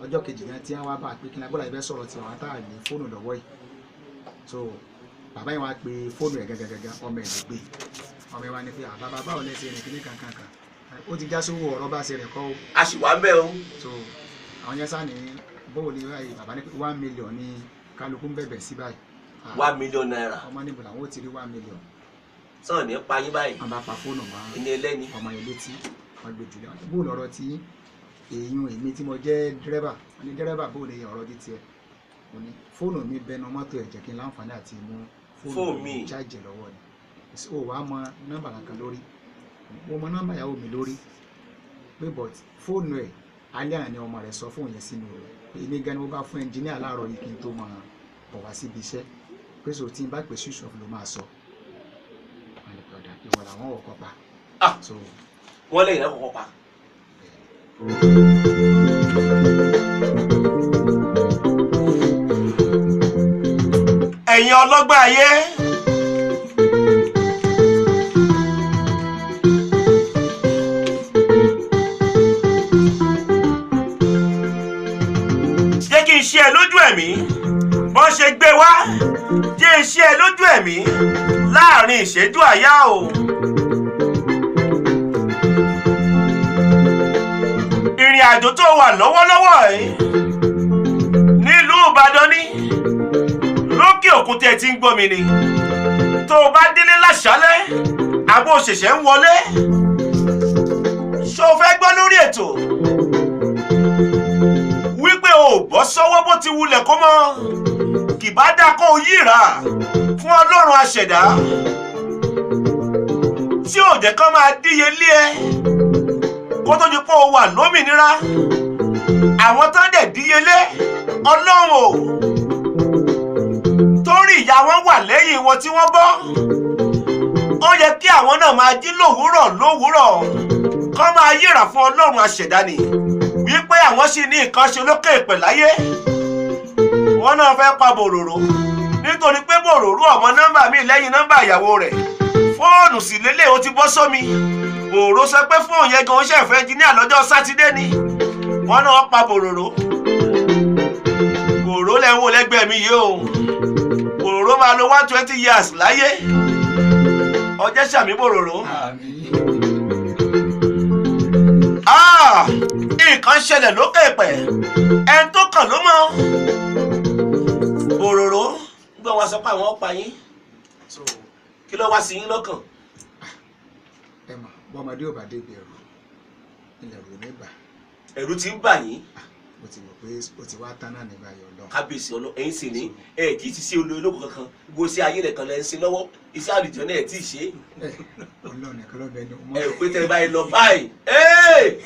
Ọjọ́ kejì náà tí wọ́n wá bá a pé kí n agbọ́dọ̀ ibẹ̀ sọ̀rọ̀ tí àwọn táà ní fóònù lọ́wọ́ yìí. So bàbá yẹn wá pe fóònù ẹ̀ gẹ́gẹ́gẹ́gẹ́, ọmọ ẹ̀ ló gbé. Ọmọ ẹ̀ wá ní pé àbábá báwo lẹ ṣe rìn kíní kankan kan, ó ti já sówó ọ̀rọ̀ bá ṣe rìn kọ́ o. A sì wá ń bẹ̀ o. So àwọn yẹn sá ní bóò ní báyìí, bàbá ní pé 1 million ní kálukú ń bẹ̀bẹ̀ sí báyìí. ₦1 million. Ọmọ níbo làwọn ó ti rí 1 million? Sọ̀rọ̀ ní pa yín báyìí. Wọ́n bá pa fóònù mọ́ ẹni ẹlẹ́ni. ọmọ yẹn létí, wọ́n gbé jùlọ. Bóò lọ́rọ̀ tí èèyàn èmi tí mo jẹ́ dírẹ́bà, wọ́n ní dírẹ́bà bóò ní ọ̀rọ̀ di tiẹ̀? Mo ní fóònù mi bẹnu mọ́tò ẹ̀, jẹ́ kí n láǹfààní àti mú fóònù mi. Chájì lọ́wọ́ ni o wàá mọ nọ́mbà kankan lórí. Mo mọ nọ́mbà ìyàwó mi lórí pé, but fóònù ẹ̀ alẹ́ àná ni ọmọ rẹ̀ sọ fóònù yẹn sí mi o. Èmi gan ni mo bá fún ẹnjìníà láàárọ̀ yìí kí n tó máa bọ̀ wá síbi iṣẹ́ pé so tí n bá pè switch off ló máa sọ. Wọ́n lè padà ìwọ làwọn ò kọ́ pa. Ah. So Wọ́n lẹ́yìn náà kọ́kọ́ pa. Ẹ̀yin ọlọ́gbọ́n ayé, jẹ́ kí n ṣe ẹ lójú ẹ̀mí bọ́n ṣe gbé wá, jẹ́ n ṣe ẹ lójú ẹ̀mí láàrin ìṣẹ́jú àyá o. Ìrìn àjò tó wà lọ́wọ́lọ́wọ́ ẹ̀ nílùú Ìbàdàn ní lókè òkun tí ẹ ti ń gbọ́ mi ni, tó o bá délé láṣálẹ́ àbó òṣèṣẹ́ ń wọlé, ṣó o fẹ́ gbọ́ lórí ètò wípé o ò bọ́ sọ́wọ́ bó ti wulẹ̀ kó mọ́, kì bá dáa kó o yíra fún Ọlọ́run aṣẹ̀dá tí ò jẹ́ kán máa díye lé ẹ kó tó di pé o wà lómìnira. Àwọn tán dẹ̀ díyelé Ọlọ́run o torí ìyá wọn wà lẹ́yìn wọn tí wọ́n bọ́, ó yẹ kí àwọn náà máa jí lówùúrọ̀ lówùúrọ̀ kán máa yíra fún Ọlọ́run aṣẹ̀dá ni wípé àwọn sì ní nǹkan ṣe lókè ìpẹ̀ láyé. Wọn náà fẹ́ pa Bòròró nítorí pé Bòròró ọmọ nọ́mbà mi lẹ́yìn nọ́mbà ìyàwó rẹ̀, fóònù sì lélẹ̀ ó ti bọ́ sómi. Bòròró sọ pé fóònù yẹn gan ṣe fẹ́ jí ní àlọ́jọ́ sátidé ni wọn náà pa Bòròró. Bòròró lẹ́ ń wò lẹ́gbẹ̀ẹ́ mi yìí o. Bòròró máa lo 120 years láyé. Ọjọ́ sàmì Bòròró. Àmín. Ah! Nǹkan ṣẹlẹ̀ lókè pẹ̀, ẹni tó kàn ló mọ̀. Bòròró gbọ́ wa sọ pé àwọn pa yín. So Kí ló wá sí yín lọ́kàn? Ẹ mọ̀ bọ́mọdé ò bá débi ẹ̀rù ilẹ̀ rò ní bà. Ẹ̀rù ti ń bà yín. Mo ti mọ̀ pé ó ti wá tán náà ní báyìí, Ọlọ́run. Kábíyèsí ọlọ, ẹ̀yin sì ní ẹ kì í ti ṣe ológun kankan, gbogbo sí ayé nìkan lẹ ń ṣe lọ́wọ́, iṣẹ́ àlùjọ náà ẹ tí ì ṣe. Ẹ Ọlọ́run nìkan ló bẹ ní ọmọ. Ẹ rò pé tẹ báyìí lọ báyìí ee.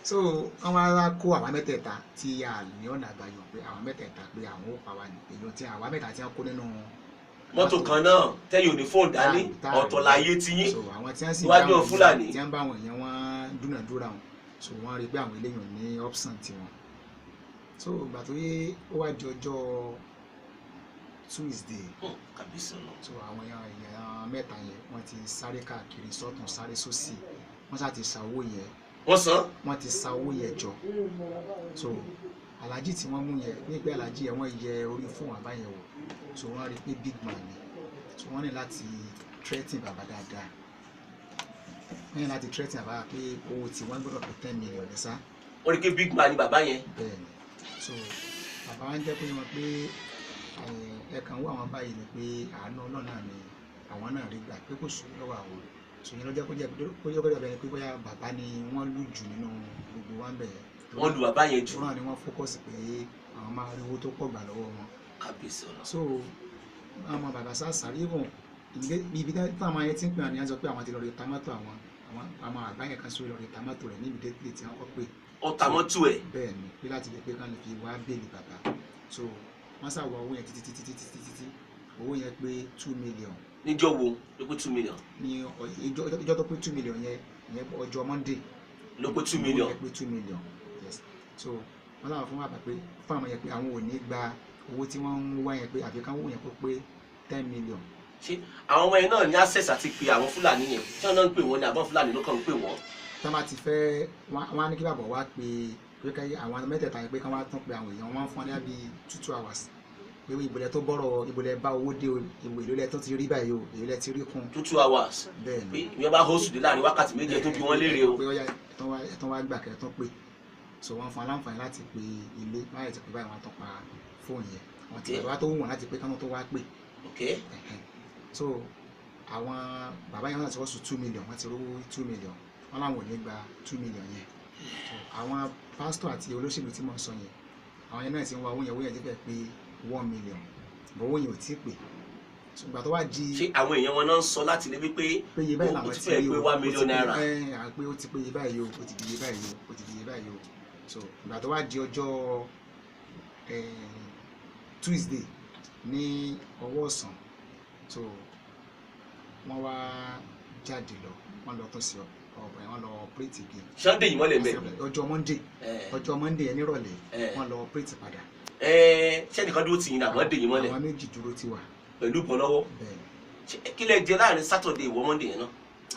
So àwọn ará kó àwa mẹ́tẹ̀ẹ̀ta tí a ní ọ̀nà àbáyọ pé àwọn mẹ́tẹ̀ẹ̀ta pé àwọn ò pa wá ní èèyàn tí àwa mẹ́ta tí wọ́n kó nínú Mọ́tò kan náà tẹ́yìn ò ní fóònù dání, ọ̀tọ̀ láyé ti yín. So àwọn tí wọ́n sì Iwájú bá àwọn Fúlàní. èèyàn tí wọ́n bá àwọn èèyàn wọn dúnàdúrà wọn, so wọ́n rí i pé àwọn eléyìí ò ní option tiwọn. So ìgbà tó yé ó wá di ọjọ́ Tuesday. Kábíyèsí ọlọ. So àwọn èèyàn mẹ́ta yẹn wọ́n ti sáré káàkiri sọ́tún sáré sósì, wọ́n sá ti sa owó yẹn. Wọ́n san. Wọ́n ti sa owó yẹn jọ. So aláàjì tí wọ́n mú yẹn ní pé aláàjì yẹn wọ́n yẹ orí fóònù bàbá yẹn wò, so wọ́n rí i pé big man ni. So wọ́n ní láti threaten bàbá dáadáa, wọ́n ní láti threaten bàbá pé owó tí wọ́n gbọ́dọ̀ pé 10 million ní sá. Wọ́n rí i pé big man ni bàbá yẹn. Bẹ́ẹ̀ ni. So bàbá wa ń jẹ́ pé wọ́n pé ẹ kàn wọ àwọn báyìí ni pé àánú Ọlọ́run náà ni àwọn náà rí gbà pé kò sùn lọ́wọ́ àwọn. So yẹn ló jẹ́ kó jẹ́ bẹ́ẹ̀ ni pé bóyá bàbá ni wọ́n lù jù nínú gbogbo wa ń bẹ̀ yẹn. Wọ́n lu bàbá yẹn jù. Náà ni wọ́n focus pé àwọn máa rí owó tó pọ̀ gbà lọ́wọ́ wọn. Kábíyèsí ọlọ. So àwọn ọmọ bàbá sá sáré even ibi tí àwọn yẹn ti ń pè wọn ni wọ́n sọ pé àwọn ti lọ rí tamátò, àwọn àgbá yẹn kan sórí lọ rí tamátò rẹ̀ ní immediately tí wọ́n kọ́ pé. Ọ̀tà mọ́tò ẹ̀. Bẹ́ẹ̀ ni, pé láti lè pé kán lè fi wá bẹ́ẹ̀lì bàbá. So wọ́n sá wọ owó yẹn títí títí títí títí títí, owó yẹn pé 2 million. Níjọ́ wo ló pé 2 million? Ní ìjọ tó pé 2 million yẹn, ìyẹn ọjọ́ Monday. Ló pé 2 million. Owó yẹn pé 2 million, yes. So wọ́n sábà fún bàbá pé fún àwọn yẹn pé àwọn ò ní gba owó tí wọ́n ń wá yẹn, pé àfi káwọn yẹn kó pé 10 million. Ṣé àwọn ọmọ yẹn náà ní access àti pé àwọn Fúlàní yẹn tí wọ́n náà ń pè wọ́n ní àbọ̀n Fúlàní ló kàn ń pè wọ́n? Tí wọ́n bá ti fẹ́, wọ́n á ní kí bàbá wa pé Pé ká àwọn mẹ́tẹ̀ẹ̀ta yẹn pé ká wá tún pé àwọn èèyàn wọn fún wọn ní àbí 2 hours pé ìbòlẹ̀ tó bọ̀rọ̀, ìbòlẹ̀ bá owó dé o, ìwé ìlú lẹ tó ti rí báyìí o, èyí lẹ ti rí kún. 2 hours? Bẹ́ẹ̀ Pé ni. ìyẹn bá hóṣù dé láàrin wákàtí 2 tó bí wọ́n léèrè o. Pé ọ̀yá, ẹ̀tàn wá gbà kẹ́ tó pé, so wọ́n fún aláǹfààní láti pe ilé wọ́n á ti pè báyìí, wọ́n á tún pa fóònù yẹn, wọ́n ti bàbá tó wù wọ́n láti pé káwọn tó wá pè. Ẹ̀hẹ̀n. So àwọn bàbá yẹn wọ́n ti wọ́n sùn 2 million, wọ́n ti rówó 2 million, wọ́n láwọn ò ní gba 2 million yẹn. So àwọn pásítọ̀ àti olóṣèlú tí mo ń sọ yẹn, àwọn yẹn náà ti ń wá owó yẹn, owó yẹn ti fẹ́ pé 1 million, bọ̀ owó yẹn ò tí ì pè. So ìgbà tó wá di Ṣé àwọn èèyàn wọn náà ń sọ láti lé wípé pé iye báyìí ó làwọn ti ti fẹ́ rí pé o, one ó ti million pé naira. Ẹ à pé ó ti pé iye báyìí o, ó ti di iye báyìí o, ó ti di iye báyìí o. So ìgbà tó wá di ọjọ́ Tuesday ní ọwọ́ ọ̀sán, so wọ́n wá jáde lọ, wọ́n lọ tún sí ọ̀bẹ, wọ́n lọ operate again. Sunday yìí mọ́lẹ̀ mẹ́? Ọjọ́ Monday, ọjọ́ Monday ẹ nírọ̀lẹ́, wọ́n lọ operate padà. Ṣẹ́nìkan dúró tì yín náà, wọ́n dè yín mọ́lẹ̀? Àwọn méjì dúró ti wà. Pẹ̀lú ìbọn lọ́wọ́? Bẹ́ẹ̀ ni. Kí lẹ jẹ láàrin Saturday ìwọ Monday yẹn náà?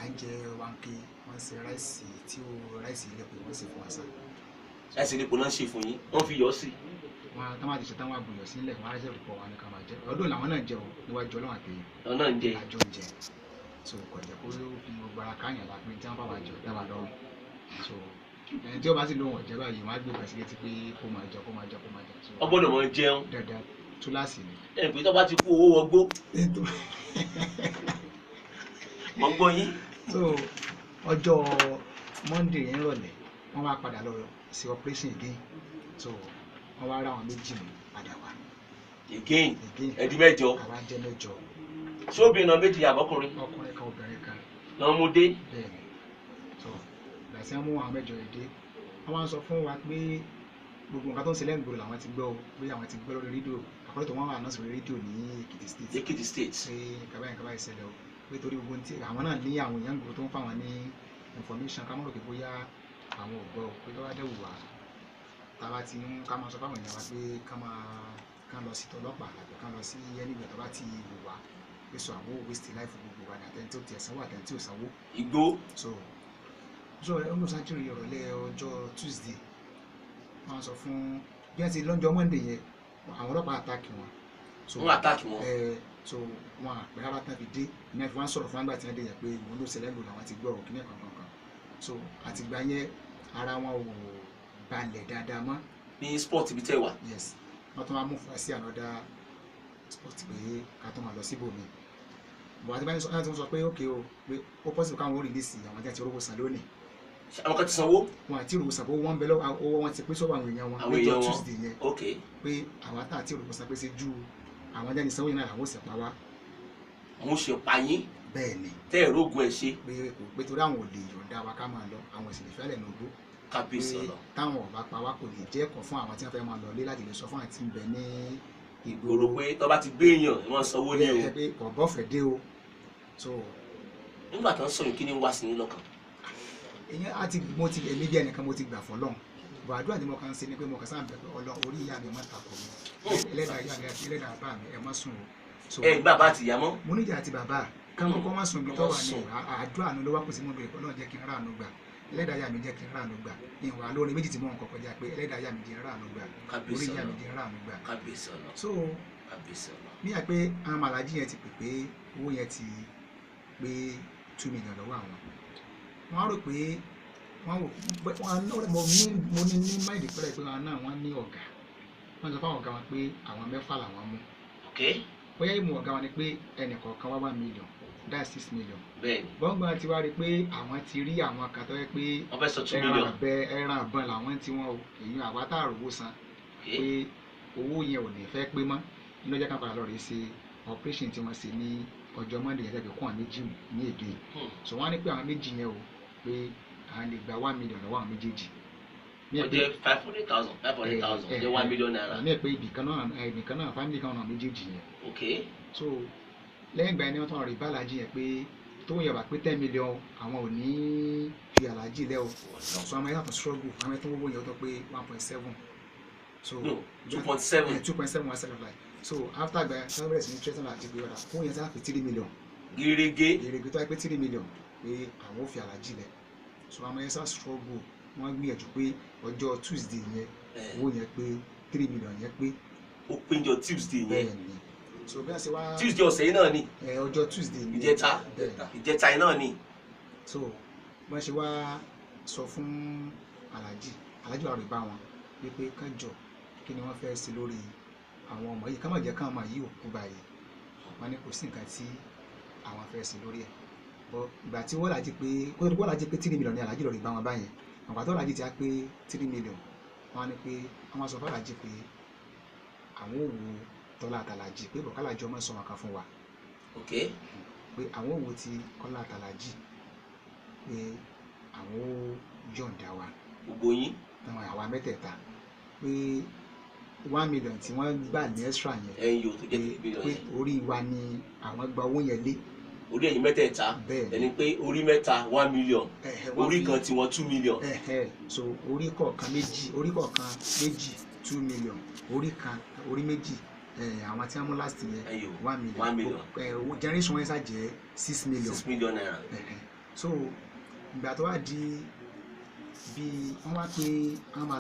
À ń jẹ wanke, wọ́n ṣe rice tí ó rice ilé pé wọ́n ṣe fún wa sá. Ẹsẹ̀ nípò náà ń ṣe fún yín, wọ́n fi yọ sí? Wọn tá máa ti ṣe tán, wọn àbùyọ̀ sílẹ̀, wọn á ṣe pọ̀ wọn ní ká máa jẹ. Ọdún làwọn náà jẹ o, níwájú Ọlọ́run àtẹ̀yìn. Àwọn náà ń jẹ? Àjọ ń jẹ, so kò jẹ́ kó fi gbogbo ara káyàn la pé tí wọ́n bá wà jọ dá wa lọ́rùn. So ẹni tí ó bá sì lóhùn ọ̀jẹ́ báyìí, wọ́n á gbé pẹ̀sì létí pé kó máa jẹ, kó máa jẹ, kó máa jẹ. So Wọ́n gbọ́dọ̀ máa jẹun. Dandan, túláàsì ni. Ẹ̀ pé tó bá ti kú owó wọgbó. Mọ̀ ń gbọ́ yín. So ọjọ́ Monday yẹn rọ̀lẹ́, wọ́n wá padà lọ sí operation again, so wọ́n wá rá àwọn méjì mú padà wá. Again? Again. Ẹ̀dí mẹ́jọ? Àwa jẹ́ mẹ́jọ. Ṣé obìnrin náà méjì àbọ́kùnrin? Ọkùnrin kan, obìnrin kan. Lọ́n mú dé? Bẹ́ẹ̀ ni. So ìgbà tí wọ́n mú àwọn mẹ́jọ yìí dé, wọ́n wá ń sọ fún wa pé gbogbo nǹkan tó ń ṣẹlẹ̀ ń gbòòrò làwọn ti gbọ́ o, pé àwọn ti gbọ́ lórí rédíò àkọ́lẹ́ tó wọ́n wà náà sórí rédíò ní Èkìtì State. Èkìtì State. Pé nǹkan báyìí, nǹkan báyìí ṣẹlẹ̀ o, pé torí gbogbo ohun tí àwọn náà ní, àwọn èèyàn gbòòrò tó ń fáwọn ní information, ká mọ̀ rò pé bóyá àwọn ò gbọ́ o, pé tó bá dẹ̀ wù wá, tá a bá ti ń ká máa sọ fáwọn èèyàn wa pé ká máa ká lọ sí tọlọ́pàá àbí ká lọ sí anywhere tó bá ti wù wá, pé so àwọn ò waste life gbogbo wa ní, àtẹni tó tiẹ̀ sanwó, àtẹni tí ò sanwó. Igbó. So ọmọ sátìrì ìrọ̀lẹ́ ọjọ́ Tuesday, wọ́n sọ fún bí wọ́n ti lọ́jọ́ Monday yẹn, àwọn ọlọ́pàá attack wọn. So Wọ́n attack wọn? Ẹ so wọn àpẹ rárá tán fi dé ní àfi wọn sọ̀rọ̀ fún àgbà tí wọ́n dé yẹn pé òun ló ṣẹlẹ̀ lò làwọn ti gbọ́ òkìní kankan kan. So àtìgbà yẹn ara wọn ò balẹ̀ dáadáa mọ́. Ní spot ibi tẹ́ wà? Yes, wọ́n tún wá mú fún wa sí another spot pé ká tó máa lọ síbòmí bọ̀. Àti báyìí wọ́n ti sọ pé ok o, pé ó possible káwọn ó release àwọn tí wọ́n ti rówó san lónìí. Ṣé àwọn kan ti sanwó? Wọn àti rówó san, pé wọ́n ń bẹ lọ́wọ́, owó wọn ti pín sọ́wọ́ àwọn èèyàn wọn Àwọn lọ́jọ́ èèyàn wọn. Tuesday yẹn. Pé àwọn tá àti rówó san, pé ṣe ju àwọn jáde sanwó yẹn náà làwọn ò sì pa wá. Àwọn ò ṣe pa yín? Bẹ́ẹ̀ ni. Tẹ́ ẹ̀rọ ogun ẹ̀ ṣe? Pé kò pé torí àwọn ò lè yọ̀ǹda wa ká máa lọ, àwọn sì lè fẹ́lẹ̀ nùgbó. Kábíyèsí Pé ọ̀nà. Táwọn ò bá pa wá, kò lè jẹ́ ẹ̀kọ́ fún àwọn tí wọ́n fẹ́ máa lọ lé láti lè sọ fún àti ń bẹ ní Ìgboro pé tó bá ti gbé èèyàn ẹ máa sanwó ní o. Ẹ pé ọ̀bọ̀fẹ̀ dé o, so Nígbà tó ń sọ̀rọ̀, kí ni ń wá sí yín lọ́kàn? Ìyẹn á ti mo ti èmi bí ẹnìkan mo ti gbà fọlọ́run bọ̀. Àdúrà tí mo kàn ń ṣe ni pé mo kàn sáà ń bẹ̀ pé Ọlọ́run, orí ìyá mi má takò mi, ẹlẹ́dàá ìyá mi àti ẹlẹ́dàá bàbá mi, ẹ má sùn o. So Ẹ gbà bá àti ìyá mọ́? Mo níjà àti bàbá káwọn kọ́kọ́ má sùn ibi tó Wọ́n wà ní sùn. Àdúrà nu ló wá kù sí mo bèrè pé Ọlọ́run jẹ́ kí n ráàánú gbà, ẹlẹ́dàá ìyá mi jẹ́ kí n ráàánú gbà. Ìwà lórí méjì tí mò ń kọ́kọ́ já pé ẹlẹ́dàá ìyá mi jẹ́ n ráàánú gbà, orí Kábíyèsí ìyá mi ọ̀nà. jẹ́ n ráàánú gbà. Kábíyèsí ọ̀nà. So Kábíyèsí ọ̀nà. níyà pé àwọn màlájí yẹn ti pè pé owó yẹn ti pé 2 million lọ́wọ́ àwọn, wọ́n á rò pé wọ́n wò pé wọ́n á mo ní mind pẹ́rẹ́ pé wọn náà wọ́n ní ọ̀gá, wọ́n sọ fáwọn ọ̀gá wọn pé àwọn mẹ́fà làwọn mú. Bóyá ìmú ọ̀gá wọn ni pé ẹnì kọ̀ọ̀kan wá 1 million, that's 6 million. Bẹ́ẹ̀ni. Bọ́ngbọ́n ti wá rí i pé àwọn ti rí àwọn kan tó yẹ pé Wọ́n fẹ́ sọ two ẹran million. àbẹ ẹran àbọn làwọn tí wọn o, èyí àwa tá a rówó san pé owó yẹn ò ní fẹ́ pé mọ́ nínú ọjọ́ kan padà lọ rèé ṣe operation tí wọ́n ṣe ní ọjọ́ Monday yẹn tẹ́lẹ̀ kó àwọn méjì mú ní èdè. So wọ́n á ní pé àwọn méjì yẹn o, pé à ń lè gba 1 million lọ́wọ́ àwọn méjèèjì ní Ó ẹ̀ pé jẹ́ 500,000, 500,000 jẹ́ ₦1 million. Ní ẹ̀ pé ibìkan náà, ibìkan náà, family kan náà méjèèjì yẹn. So lẹ́yìn ìgbà yẹn ni wọ́n tún rí bàlájì yẹn pé tóun yẹn bá pé 10 million, àwọn ò ní fi àlàjì lẹ́ o. So àwọn yẹn tó struggle, àwọn yẹn tó wọ́wọ́ yẹn ó tó pé 1.7, so No, 2.7. 2.7 one seven five. So after ìgbà yẹn wọ́n bẹ̀rẹ̀ sí ní threaten àti gbé ọ̀dà fún yẹn sáà pé 3 million. Gírégé. Èrègbè tó wáyé pé 3 million pé àwọn ò fi àlàjì lẹ̀. So àwọn yẹn sá struggle. Wọ́n gbìyànjú pé ọjọ́ Tuesday yẹn, owó yẹn pé 3 million yẹn pé. Ó péjọ Tuesday yẹn? Bẹ́ẹ̀ ni. So bí wọ́n ṣe wá Tuesday ọ̀sẹ̀ yìí náà ni? Ẹ, ọjọ́ Tuesday ni. Ìjẹta. Bẹ́ẹ̀ ni. Ìjẹta yìí náà ni. So wọ́n ṣe wá sọ fún aláàjì, aláàjì wa rè bá wọn wípé ká jọ, kí ni wọ́n fẹ́ ṣe lórí àwọn ọmọ yìí, ká má jẹ́ káwọn ọmọ yìí ò kú báyìí. Wọ́n ní kò sí nǹkan tí àwọn fẹ́ ṣe lórí ẹ̀ bọ́. Ìgbà tí wọ́n làjí pé kó tó di pé wọ́n làjí pé 3 million ní aláàjì lọ rí bá wọn báyẹn. Àgbà tó làjí ti á pé 3 million, wọ́n á ní pé wọ́n á sọ fún aláàjì pé àwọn ò wo tọ́lá àtàlàjì pé bọ̀kálàjì ọmọ sọ wọn kan fún wa, pé àwọn ò wo ti kọ́lá àtàlàjì, pé àwọn ò yọ̀ǹda wa. Gbogbo yín? Àwọn àwa mẹ́tẹ̀ẹ̀ta, pé 1 million tí wọ́n gbà ní extra yẹn, ẹ̀yin yóò tó jẹ́ pé 3 million pé yẹn, orí wa ni àwọn gba owó yẹn lé. Orí ẹ̀yin mẹ́tẹ̀ẹ̀ta? Bẹ́ẹ̀ ni. Ẹni pé orí mẹ́ta 1 million, Ẹ̀hẹ̀, wọ́n orí kan tiwọn 2 million. Ẹ̀hẹ̀, so orí kọ̀ọ̀kan méjì, orí kọ̀ọ̀kan méjì 2 million, orí kan, orí méjì, àwọn tí wọ́n mú last yẹn, Ẹyọ, 1 million. 1 million. Owó generation wọn ṣá jẹ́ 6 million. ₦6 million. Ẹ̀hẹ̀. So ìgbà tó wá di bí wọ́n wá pé wọ́n máa